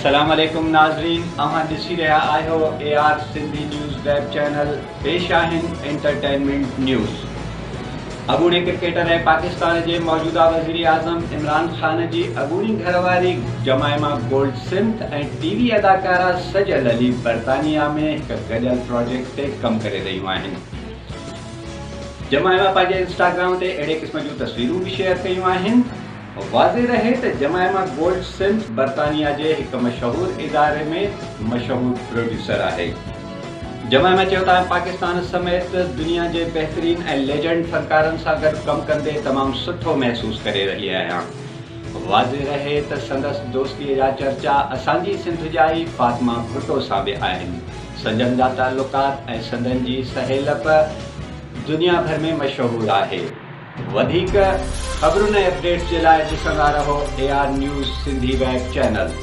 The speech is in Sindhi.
السلام عليڪم ناظرين اوهان ڏسي رهيا آهيو A R Sindhi news web channel پيش آهن انٽرٽينمينٽ نيوز اڳوڻي ڪرڪيٽر ۽ پاڪستان جي موجوده وزيراعظم عمران خان جي اڳوڻي گهر واري جمائما گولڊ سمٿ ۽ ٽي وي اداڪارا سجل علي برطانيا ۾ هڪ گڏيل پراجيڪٽ تي ڪم ڪري رهيون آهن جمائما پنهنجي انسٽاگرام تي اهڙي قسم جون تصويرون به شيئر ڪيون آهن. واضح رهي ته جمائما گولڊ سمٿ برطانيا جي هڪ مشهور اداري ۾ مشهور پروڊيوسر آهي. جمائما چيو ته آء پاڪستان سميت دنيا جي بهترين ۽ ليجنڊ فنڪارن سان گڏ ڪم ڪندي تمام سٺو محسوس ڪري رهي آهيان. واضح رهي ته سندس دوستي جا چرچا اسان جي سنڌ ڄائي فاطمه ڀٽو سان به آهن. سندن جا تعلقات ۽ سندن جي سهيلپ دنيا ڀر ۾ مشهور آهي. وڌيڪ خبرن ۽ اپڊيٽس جي لاء ڏسندا رهو A R news Sindhi web channel.